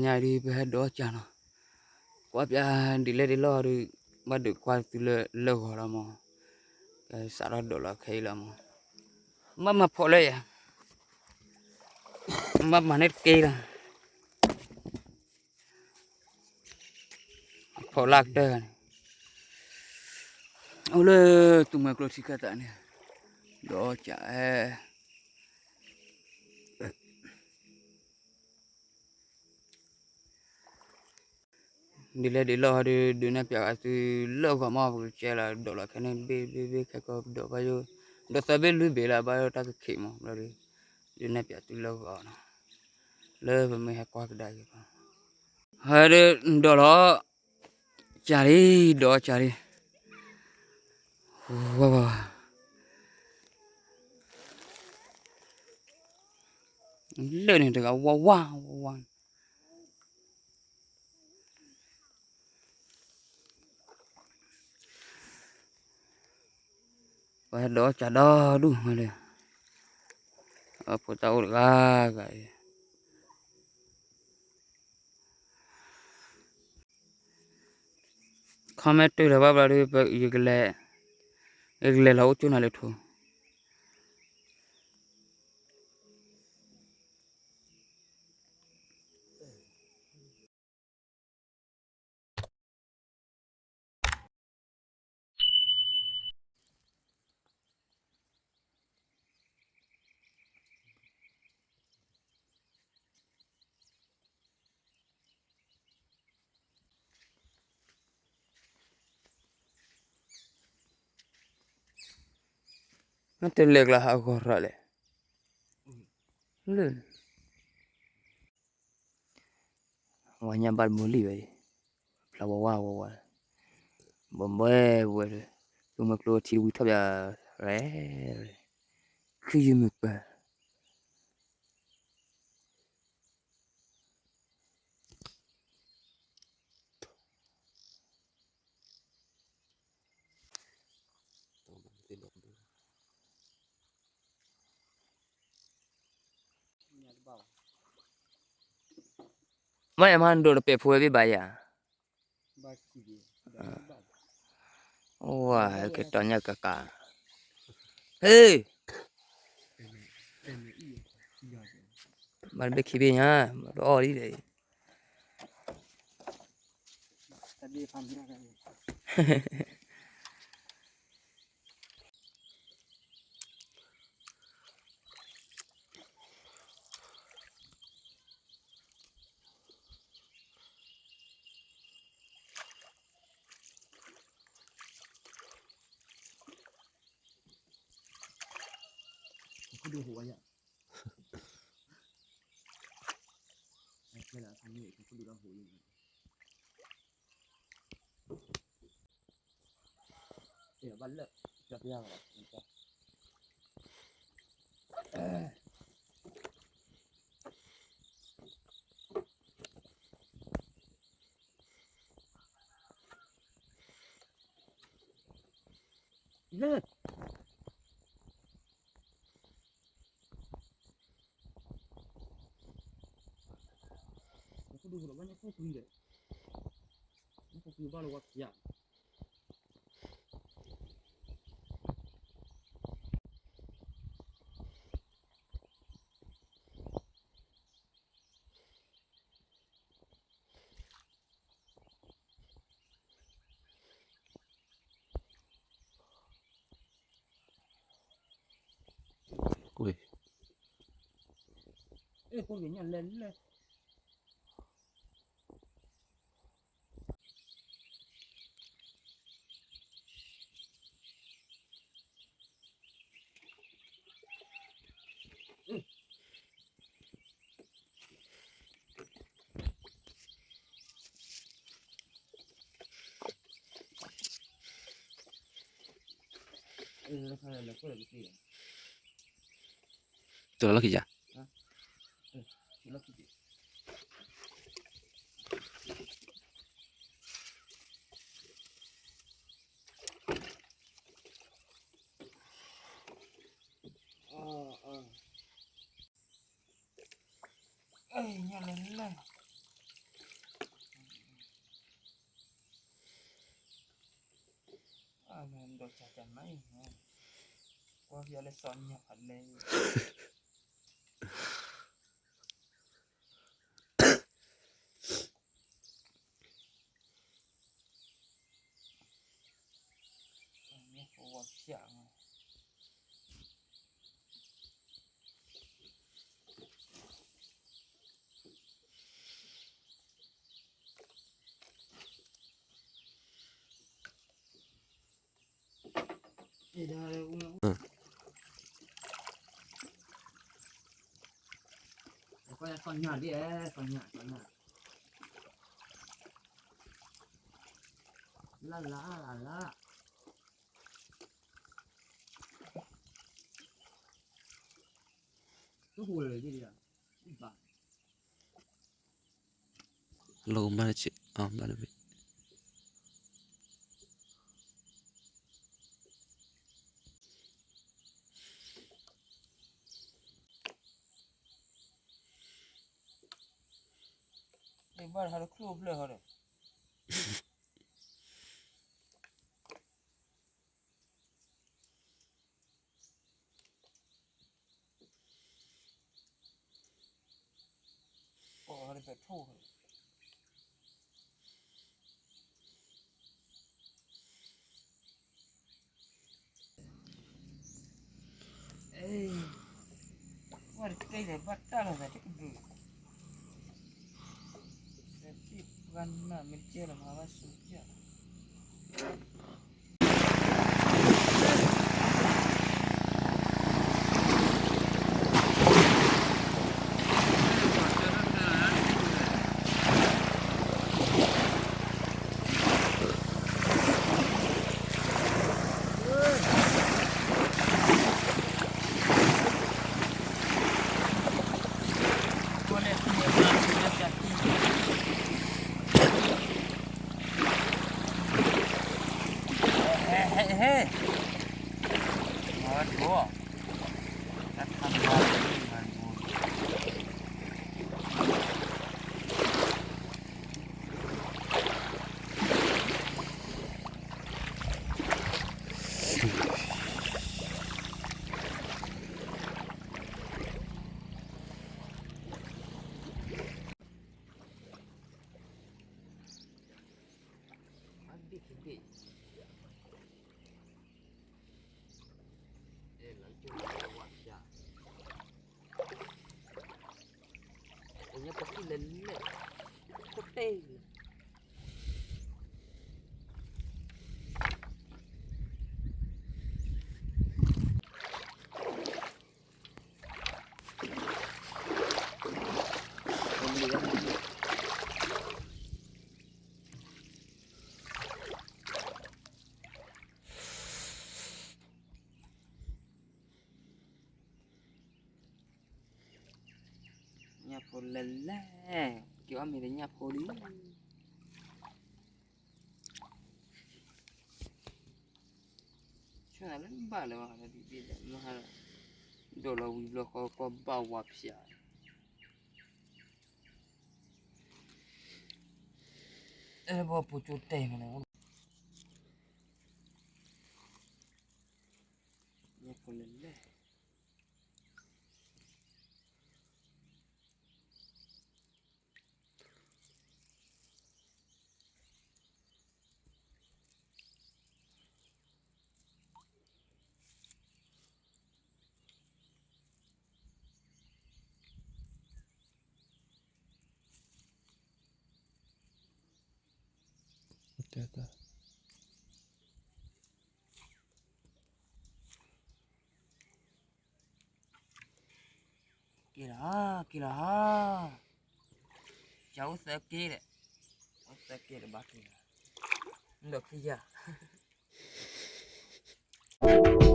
ညါဒ်ပဟဲဒိးစၢ်နီၤ, ကွၢ်ပျၢ်ဒ်လဲၣ်ဒ်လဲၣ်ဒီး ဘၣ်ဒုးကွၢ်သုလၢလၢၢ်ဂီၤလီၤမး, ကစးထီၣ်ဒိးလီၤခဲအံၤလီၤမး, မ့ၢ်မၤဖီၣ်လၢယဲ, မ့ၢ်မၤန့ၢ်တက့ၢ်လီၤ, ဖီၣ်လၢကတၢၢ်န့ၣ်, အိၣ်လၢသူမှဲကျိထံခၢၣ်သးန့ၣ်, ဒီးစၢ်အဲ ဒ်လဲၣ်ဒ်လဲၣ်ဒီး ဒုးနဲၣ်ပၠးဂၤသုလၢဂီၤမး ပကကဲလီၤဒိးလီၤခဲန့ၣ် ဘ့ၣ်ဘ့ၣ်ဘ့ၣ်ခဲကီးဒိးဘၣ်ယိၣ်, ဒိးသၢဘ့ၣ်လွံၢ်ဘ့ၣ်လၢဘၣ်ယိၣ်တၢ်ကခံးမး ဘျီဒီး ဒုးနဲၣ်ပၠးသုလၢဂီၤနီၤ, လၢပမ့ၢ်ဟဲကွၢ်ကဒါက့ၤ, ဟဲဒိးလီၤ, ကၢ်လံ, ဒီးကၢ်လံ, ဝါဝါ လၢန့ၣ်တဂၤ ဝါဝါ ဝါဝါ ပှၤဟဲဒိးကၢ်ဒီဒူၣ်မးလၢ, အဖိသၣ်အိၣ်တဂၤဂၤအံၤ, ခီမ့ၢ်တုၤလီၤဘၣ် ဘျီဒီး ယကလဲၤ, ယကလဲၤလီၤအိၣ်ကၠိနၤလၢထိ နတလဲၤကျါဟးဂီၤရၤလဲၣ်, လၢ ဝါညါဘၣ်တဘိလံဝဲအံၤ, ဖျါဝါဝါဝါဝါ, ဘှဲဘှဲဘှဲ, သူမှဲကျိထံတဝံၤထီၣ်ပၠး, ရဲ, ခုယုၢ်မုၢ်ပၢၤ မ့ၢ်မၤဒိးတပဲာ်ဖိဝဲဘၣ်ယၤ, ဝါ ကတီၤညါကကါ, ဟ့ၣ်, မၤတဘ့ၣ်ခံဘ့ၣ်ညါ, မၤတအီၣ်ဒ်လဲၣ် တလီၢ်ခံယၤ ညါလဲၣ်လဲၣ် တၢ်မၤအံၤ, ကွၢ်ဖျါလၢစီၤညၣ်ဖးလဲၣ်, မ့ၢ်ဝီဖျါမး စီၤညၣ်ဒ်အဲၣ် စီၤညၣ် စီၤညၣ် လၢ်လၢ်လၢ်လၢ် တဟူးလၢၤဒ်ဒ်ဘၣ် လိၣ်မးတက့ၢ် အဘၣ်တဘ့ၣ် ဘၣ်တခါတချိၣ်ဖျၢၣ်ဟီဒီး ဝဲတကဲဒီးဘၣ်တၢ်လီၤသးတကဒုး သတိပှၤနၢ်မ့ၢ်ကဲလီၤမၤဘၣ်စူၤယၣ်အဘ့ၣ်တဘ့ၣ် အဲၣ်လီၤကၠိလၢဝါဖၠၣ် ပညါပသံၣ်လဲၤလဲၣ် တတဲလီၤ ညၣ်ဖိလဲၤလဲၣ် က့ၤအီၣ်မ့ၤဒီးညၣ်ဖိလံ ဆိၣ်နၤလၢဘၣ်လၢၤဘၣ် ဒ်ဒ်လဲၣ်မဟါလီၤ ဒိးလီၤဝံၤဘျီဃီကီၢ်ဘၣ်ဝါဖၠၣ် အဲၣ်ဘၣ်ပူၤကၠိတဲမးန့ၣ် ညၣ်ဖိလဲၤလဲၣ် က့ၤလီၤ က့ၤလီၤ ကအိၣ်သၢက့ၤဒီး အိၣ်သၢက့ၤဒီးဘၣ်က့ၤလီၤ ဒီးခံယၤ Thank you.